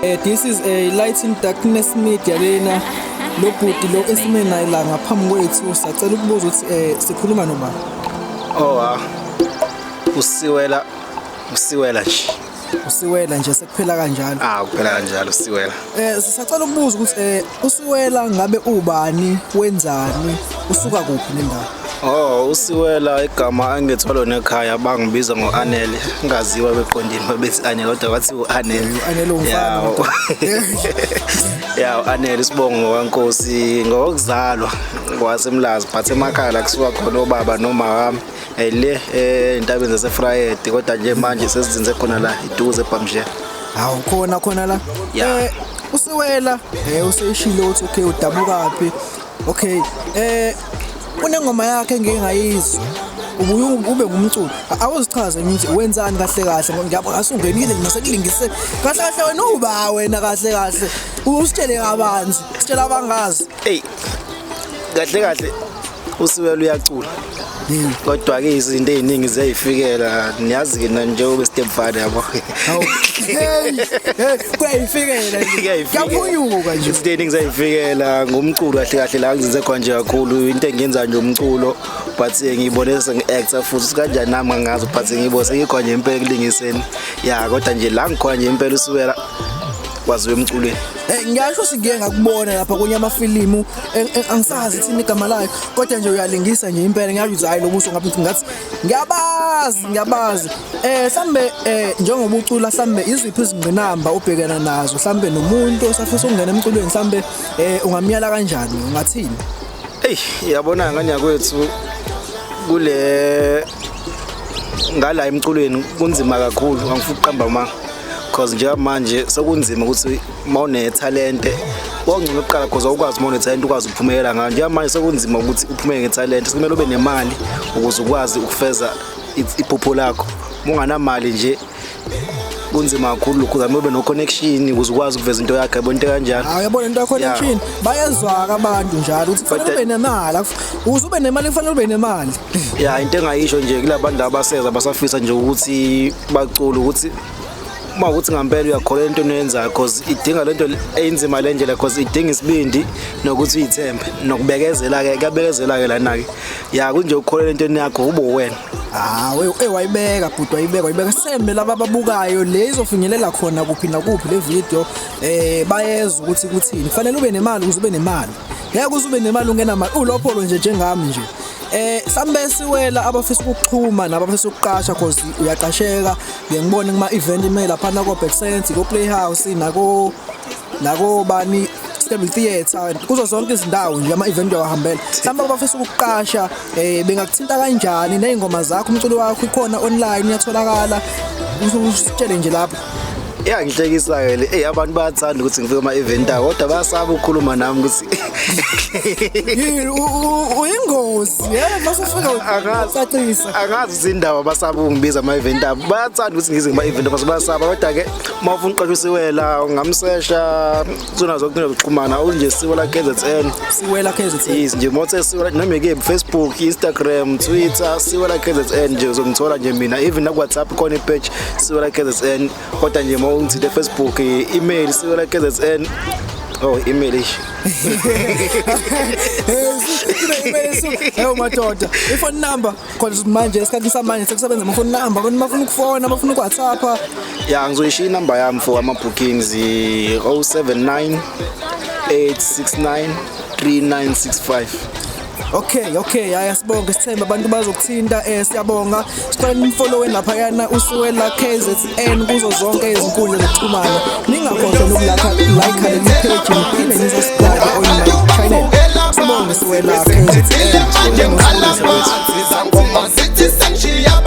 This is a Light in Darkness Media lena. Lo bhuti lo esime naye la ngaphambi kwethu, sacela ukubuza ukuthi sikhuluma nobani? Oh ah. Usiwela, usiwela nje. Usiwela nje, sekuphela kanjalo? Ah, kuphela kanjalo, usiwela. Sisacela ukubuza ukuthi usiwela ngabe ubani, wenzani, usuka kuphi nendawo? Oh, usiwela igama engitholwa nekhaya, bangibiza ngoAnele. Ngaziwa beqondile babethi Anele, kodwa bathi uAnele. U-Anele umfana kodwa. Ya, uAnele isibongo ngokwankosi, ngokuzalwa kwasemlazi, but emakhaya la kusuka khona obaba noma wami le entabeni zaseFrayed, kodwa nje manje sesizinze khona la iduze eBhamshela. Hawu, khona khona la. Yeah. Usiwela useyishilo ukuthi okay, udabuka phi. Okay, unengoma yakhe engeke ngayizwa. Ubuye ube ngumculo. Awuzichaze ngithi wenzani kahle kahle, ngoba ngiyabona asungenile nasekulingise. Kahle kahle wena uba wena kahle kahle. Usitshele kabanzi, sitshela abangazi. Ey. Kahle kahle usiwela uyacula. Kodwa ke izinto eziningi ziyayifikela, niyazi ke njengoba step father, yabo. Hawu. Hey, hey, kuyayifikela nje. Kuyayifikela. Kuyaphunyuka nje. Izinto eziningi ziyayifikela ngomculo kahle kahle la ngizenze khona nje kakhulu, into engiyenza nje umculo, but ngiyibone sengi-actor futhi kanjani nami angazi, but ngiyibone sengikhona nje impela ekulingiseni. Ya, kodwa nje la ngikhona nje impela usiwela kwaziwa emculweni. Ngiyasho singeke ngakubona lapha kwenye amafilimu, angisazi ithini igama layo, kodwa nje uyalingisa nje impela, ngiyasho ukuthi hayi, lo buso ngathi ngathi ngiyabazi, ngiyabazi. Mhlambe njengoba ucula, mhlambe iziphi izingqinamba obhekana nazo, mhlambe nomuntu osafisa ukungena emculweni, mhlambe ungamyala kanjani, ungathini? Ey, yabona ngane yakwethu, kule ngala emculweni kunzima kakhulu, angifuni ukuqamba amanga, cause njengamanje sekunzima ukuthi mawune talent wawungcono kuqala, cause awukwazi uma une-talent ukwazi ukuphumelela ngayo. Njengamanje sekunzima ukuthi uphumelele nge-talent, sekumele ube nemali ukuze ukwazi ukufeza iphupho lakho. Uma unganamali nje kunzima kakhulu lokhu, uzame ube no-connection ukuze ukwazi ukuveza into yakho, yabo, into kanjalo. Hayi, yabona into connection, bayezwa abantu njalo ukuthi kufanele ube nemali, ukuze ube nemali kufanele ube nemali. Ya, into engayisho nje kulabantu abaseza basafisa nje ukuthi bacule, ukuthi uma ukuthi ngampela uyakholelwa entweni oyenzayo, cause idinga lento eyinzima le ndlela, cause idinga isibindi nokuthi uyithembe nokubekezela-ke, kuyabekezela-ke lana-ke. Ya, kunje ukukholelwa entweni yakho, ube wena. Ah, we wayibeka bhuti, wayibeka, wayibeka. Sembe laba ababukayo le izofinyelela khona kuphi nakuphi le video, bayezwa ukuthi kuthini, kufanele ube nemali ukuze ube nemali. Ngeke uze ube nemali ungenamali, ulopholo nje njengami nje. Mhlambe siwela abafisa ukuxhuma nabafisa ukuqasha, cause uyaqasheka, ngeke ngibone kuma event email lapha ko Back Sense, ko Playhouse, nako bani Stable Theatre, kuzo zonke izindawo nje ama event uyawahambela. Mhlawumbe abafisa ukuqasha bengakuthinta kanjani, nezingoma zakho, umculo wakho ikhona online, uyatholakala, usitshele nje lapho. Ya, ngihlekisa-ke le. Eyi, abantu bayathanda ukuthi ngifike ama-event abo, kodwa bayasaba ukukhuluma nami ukuthi Yini, uyingozi yebo masufika ucacisa? Angazi ukuthi indaba basaba ukungibiza ama-event abo. Bayathanda ukuthi ngize kuma-event abo, bayasaba. Kodwa-ke uma ufuna uqasha uSiwela, ungamsesha kuzona zonke izinto zokuxhumana, unje Siwela KZN. Siwela KZN. Yes nje, mothe Siwela noma ikephi, Facebook, Instagram, Twitter, Siwela KZN nje uzongithola nje mina. Even na WhatsApp khona i-page Siwela KZN, kodwa nje uma ungithinte Facebook, email Siwela KZN. Oh, email ish. Hey madoda, i-phone number khona manje, esikhathini samanje sekusebenza ama-phone number, abantu bafuna ukufona, bafuna uku-WhatsApp. Ya, ngizoyishiya inamba yami for ama-bookings, 079 869 3965. Okay, haya, sibonge, sithemba abantu bazokuthinta. Siyabonga. Sicela nimfollowe lapha yana uSiwela KZN kuzo zonke izinkundla zokuxhumana. Ningakhohlwa nokulike like le page, niphinde nisubscribe on my channel. Sibonge, Siwela KZN. Manje ngikhala phansi, zangoma zithi sengishiya.